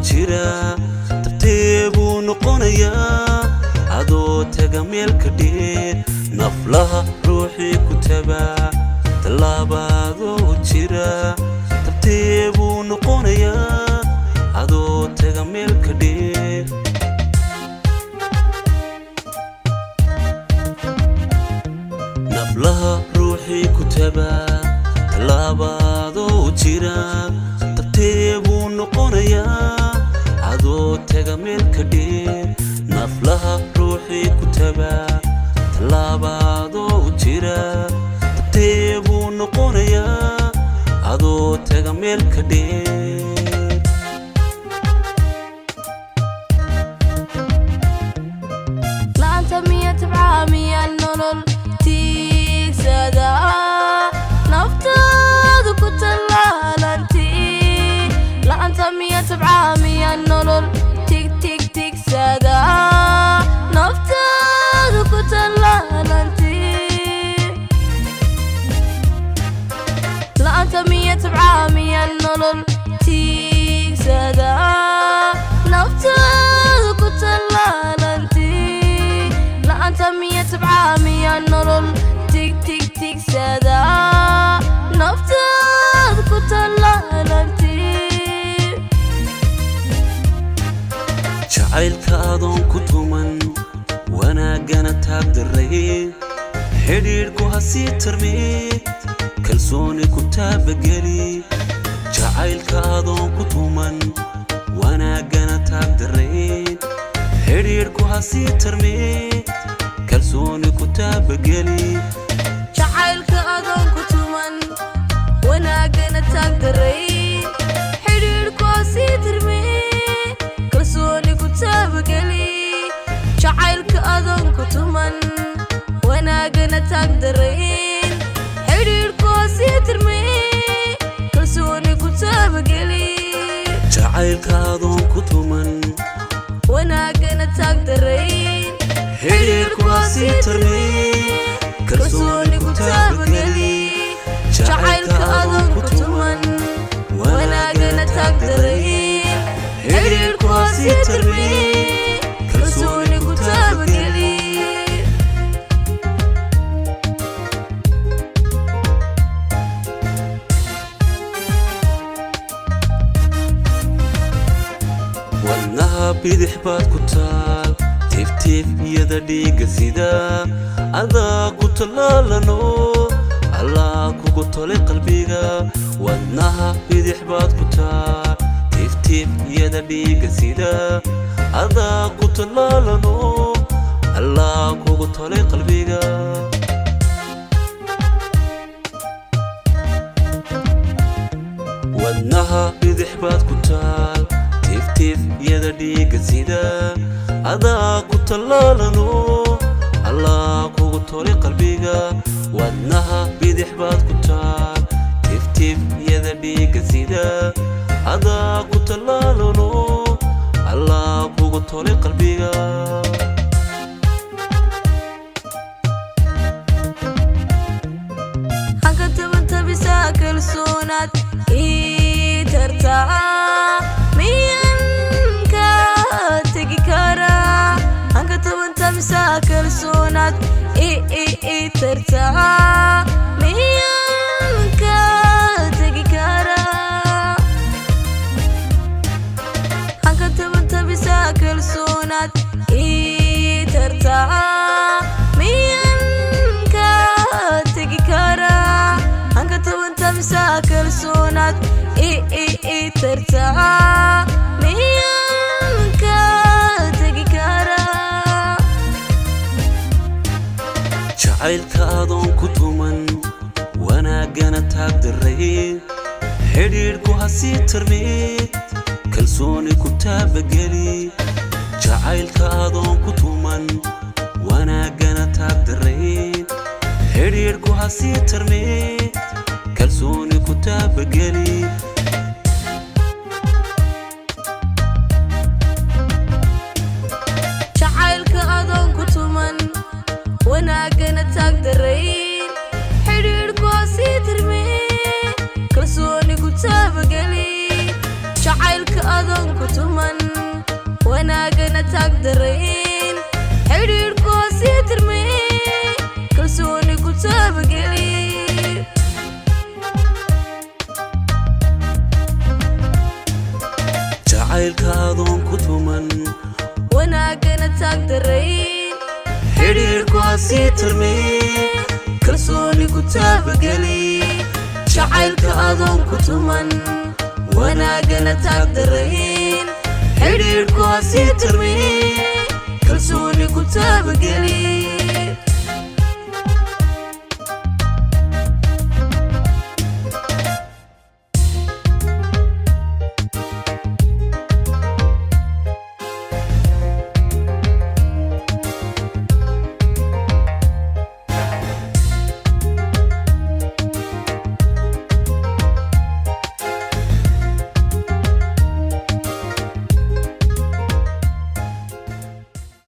Jira tabtee buu noqonayaa adoo taga meelka dheer. Naflaha ruuxii ku tabaa, tallaabaadoo jira tabtee buu noqonayaa adoo taga meelka dheer. Naflaha ruuxii ku tabaa, tallaabaadoo jira tabtee buu noqonayaa adoo taga meelka dheer. Naflaha ruuxii ku tabaa, tallaabaadoo jira tabtee buu noqonayaa adoo taga meelka dheer. La'aanta miya tabcaa, miya nolol tiigsada naftaadu ku tallaalanti? La'aanta miya tabcaa, miya nolol tig tig tigsada naftaadu ku tallaalanti? La'aanta miya tabcaa, miya nolol tiigsada naftaadu ku tallaalanti? La'aanta miya tabcaa, miya nolol tig tig tigsada naftaadu ku tallaalanti? Jacaylka adoon ku tuman, wanaaggana taagdaray, xidhiidhku ha sii tarmee, kalsooni ku taabageli. Jacaylka adoon ku tuman, wanaaggana taagdaray, xidhiidhku ha sii tarmee, kalsooni ku taabageli. Jacaylka adoon ku tuman, wanaaggana taagdaray, xidhiidhku ha sii tirmee, kalsooni ku taabageli. Jacaylka adoon ku tuman, wanaaggana taagdarayn, xidhiidhku ha sii tirmee, kalsooni ku taabageli. Jacaylka adoon ku tuman, wanaaggana taagdarayn, xidhiidhku ha sii tarmee, kalsooni ku taabageli. Jacaylka adoon ku tuman, wanaagana taagdarayn, xidhiidhku ha sii tirmee, kalsooni ku taabageli. Wadnaha bidix baad ku taal, tiiftiifyada dhiigga sida adaa ku tallaalano, Allaa kugu tolay qalbiga. Wadnaha bidix baad ku taal, tiiftiifyada dhiigga sida adaa ku tallaalano, Allaa kugu tolay qalbiga. Wadnaha bidix baad ku taal, tiiftiifyada dhiigga sida adaa ku tallaalano, Allaa kugu tolay qalbiga. Wadnaha bidix baad ku taal, tiiftiifyada dhiigga sida adaa ku tallaalano, Allaa kugu tolay qalbiga. Hanka tabantabisaa kalsoonaad ii tartaa, miyan ka tegi karaa? Hanka tabantabisaa kalsoonaad ii tartaa, miyan ka tegi karaa? Hanka tabantabisaa kalsoonaad ii tartaa, miyan ka tegi karaa? Hanka tabantabisaa kalsoonaad ii tartaa, miyan ka tegi karaa? Jacaylka adoon ku tuman, wanaaggana taagdaray, xidhiidhku ha sii tarmee, kalsooni ku taabageli. Jacaylka adoon ku tuman, wanaaggana taagdaray, xidhiidhku ha sii tarmee, kalsooni ku taabageli. Jacaylka adoon ku tuman, wanaaggana taagdarayn, xidhiidhku ha sii tirmee, kalsooni ku taabageli. Jacaylka Adoon ku tuman, wanaagana taag darayn, xidhiidhku sii tirmay, kalsooni ku taabageli. Jacaylka adoon ku tuman, wanaagana taag darayn, xidhiidhku hasii tirmee, kalsooni ku taabageli. Jacaylka adoon ku tuman, wanaagana taag darayn, xidhiidhku hasii tirmee, kalsooni ku taabageli.